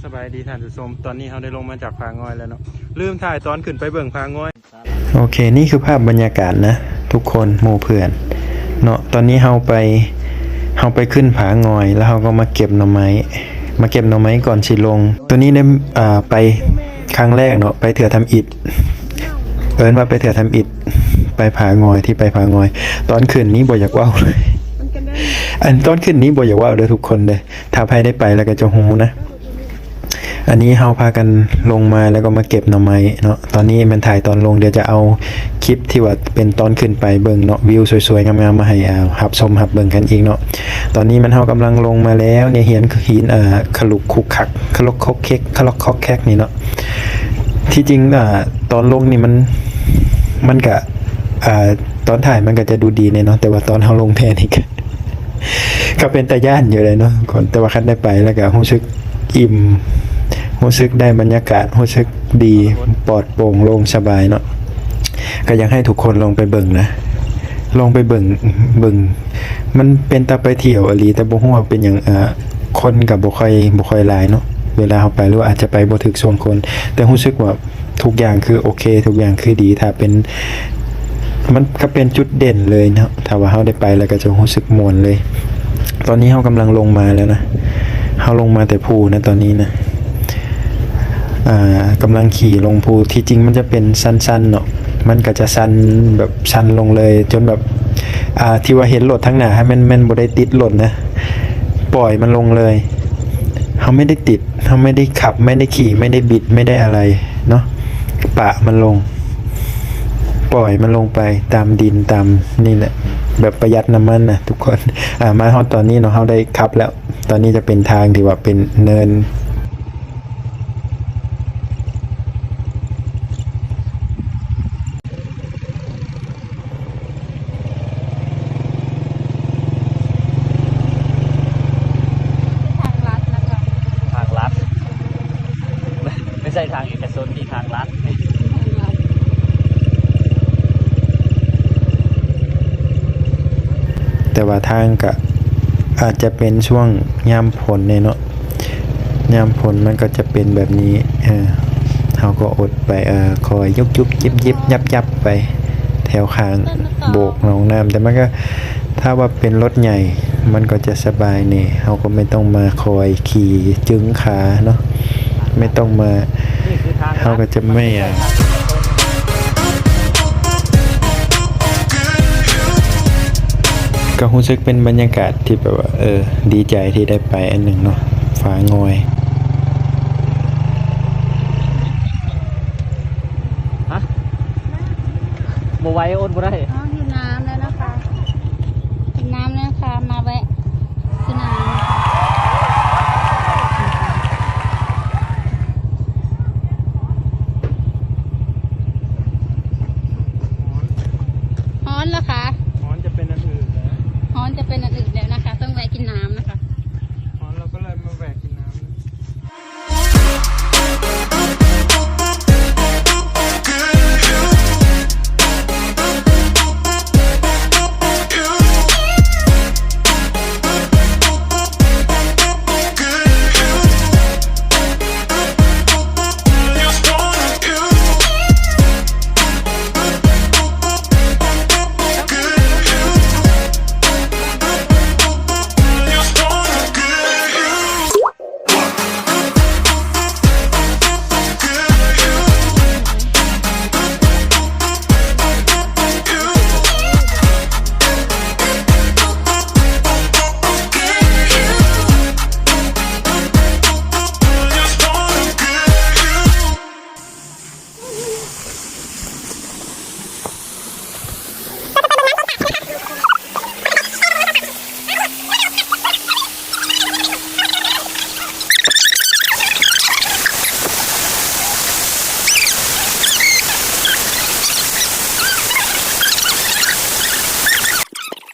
ສະບາຍດີທ່ານຜູ້ຊົມ, ຕອນນີ້ເຮົາໄດ້ລົງມາຈາກຜາງ່ອຍແລ້ວເນາະ, ລືມຖ່າຍຕອນຂຶ້ນໄປເບິ່ງຜາງ່ອຍ. ໂອເຄ ນີ້ຄືພາບບັນຍາກາດນະທຸກຄົນ ໝູ່ເພື່ອນເນາະ. ຕອນນີ້ເຮົາໄປ ເຮົາໄປຂຶ້ນຜາງ່ອຍ ແລ້ວເຮົາກໍມາເກັບໜໍ່ໄມ້ ມາເກັບໜໍ່ໄມ້ກ່ອນຊິລົງ. ໂຕນີ້ໄດ້ ອ່າ ໄປຄັ້ງແລກເນາະ, ໄປເທື່ອທຳອິດ ເອີ້ນວ່າໄປເທື່ອທຳອິດ ໄປຜາງ່ອຍ ທີ່ໄປຜາງ່ອຍ. ຕອນຂຶ້ນນີ້ບໍ່ຢາກເວົ້າເລີຍ, ອັນຕອນຂຶ້ນນີ້ບໍ່ຢາກເວົ້າເດີທຸກຄົນເດີ, ຖ້າໃຜໄດ້ໄປແລ້ວກໍຈະຮູ້ນະ. ອັນນີ້ເຮົາພາກັນລົງມາແລ້ວກໍມາເກັບໜໍ່ໄມ້ເນາະ. ຕອນນີ້ແມ່ນຖ່າຍຕອນລົງ, ດຽວຈະເອົາຄລິບທີ່ວ່າເປັນຕອນຂຶ້ນໄປເບິ່ງເນາະ, ວິວສວຍໆງາມໆມາໃຫ້ ອ່າ ຮັບຊົມຮັບເບິ່ງກັນອີກເນາະ. ຕອນນີ້ແມ່ນເຮົາກຳລັງລົງມາແລ້ວ, ໃນເຮືອນຫີນ ອ່າ ຂະລຸກຄຸກຄັກ ຂະລົກຄົກເຄັກ ຂະລັອກຄອກແຄກນີ້ເນາະ. ທີ່ຈິງ ອ່າ ຕອນລົງນີ້ມັນ ມັນກະ ອ່າ ຕອນຖ່າຍມັນກະຈະດູດີແດ່ເນາະ, ແຕ່ວ່າຕອນເຮົາລົງແທ້ນີ້ກະ ກໍເປັນຕາຢ້ານຢູ່ເລີຍເນາະ, ແຕ່ວ່າຄັນໄດ້ໄປແລ້ວກໍຮູ້ສຶກອີ່ມ ຮູ້ສຶກໄດ້ບັນຍາກາດ ຮູ້ສຶກດີ ປອດໂປ່ງໂລ່ງສະບາຍເນາະ. ກໍຢາກໃຫ້ທຸກຄົນລອງໄປເບິ່ງນະ, ລອງໄປເບິ່ງ ເບິ່ງ ມັນເປັນຕາໄປທ່ຽວອີ່ຫຼີ, ແຕ່ບໍ່ຮູ້ວ່າເປັນຫຍັງ ອ່າ ຄົນກໍບໍ່ຄ່ອຍ ບໍ່ຄ່ອຍຫຼາຍເນາະ ເວລາເຮົາໄປ, ຫຼືວ່າອາດຈະໄປບໍ່ຖືກຊ່ວງຄົນ, ແຕ່ຮູ້ສຶກວ່າ ທຸກຢ່າງຄືໂອເຄ ທຸກຢ່າງຄືດີ. ຖ້າເປັນ ມັນກໍເປັນຈຸດເດັ່ນເລີຍເນາະ, ຖ້າວ່າເຮົາໄດ້ໄປແລ້ວກໍຈະຮູ້ສຶກມ່ວນເລີຍ. ຕອນນີ້ເຮົາກຳລັງລົງມາແລ້ວນະ, ເຮົາລົງມາແຕ່ພູນະຕອນນີ້ນະ, ອ່າ ກຳລັງຂີ່ລົງພູ. ທີ່ຈິງມັນຈະເປັນຊັນໆເນາະ, ມັນກໍຈະຊັນແບບຊັນລົງເລີຍ ຈົນແບບ ອ່າ ທີ່ວ່າເຫັນລົດທາງໜ້າ ໃຫ້ແມ່ນ ແມ່ນບໍ່ໄດ້ຕິດລົດນະ, ປ່ອຍມັນລົງເລີຍ. ເຮົາໄມ່ໄດ້ຕິດ ເຮົາໄມ່ໄດ້ຂັບ ໄມ່ໄດ້ຂີ່ ໄມ່ໄດ້ບິດ ໄມ່ໄດ້ອະໄລເນາະ, ປະມັນລົງ ປ່ອຍມັນລົງໄປຕາມດິນ ຕາມນີ້ແຫຼະ, ແບບປະຢັດນ້ຳມັນນະທຸກຄົນ. ອ່າ ມາຮອດຕອນນີ້ເນາະ ເຮົາໄດ້ຂັບແລ້ວ, ຕອນນີ້ຈະເປັນທາງທີ່ວ່າເປັນເນີນ. ທາງລັດນະຄະ ທາງລັດ ໄມ່ ໄມ່ໃຊ່ທາງເອກະຊົນ ນີ້ທາງລັດ. ແຕ່ວ່າທາງກະອາດຈະເປັນຊ່ວງຍາມຝົນແດ່ເນາະ. ຍາມຝົນມັນກໍຈະເປັນແບບນີ້ ເອີ ເຮົາກໍອົດໄປ ເອີ ຄອຍຍຸບໆ ຢິບໆ ຍັບໆ ໄປແຖວຂ້າງໂບກໜອງນ້ຳ. ແຕ່ມັນກໍ ຖ້າວ່າເປັນລົດໃຫຍ່ ມັນກໍຈະສະບາຍແດ່, ເຮົາກໍໄມ່ຕ້ອງມາຄອຍຂີ່ຈຶງຂາເນາະ, ໄມ່ຕ້ອງມາ ເຮົາກໍຈະໄມ່ ອາ ກໍຮູ້ສຶກເປັນບັນຍາກາດທີ່ແບບວ່າ ເອີ ດີໃຈທີ່ໄດ້ໄປອັນໜຶ່ງເນາະ ຜາງ່ອຍ. ຮະ? ບໍ່ໄຫວ ອົດບໍ່ໄດ້.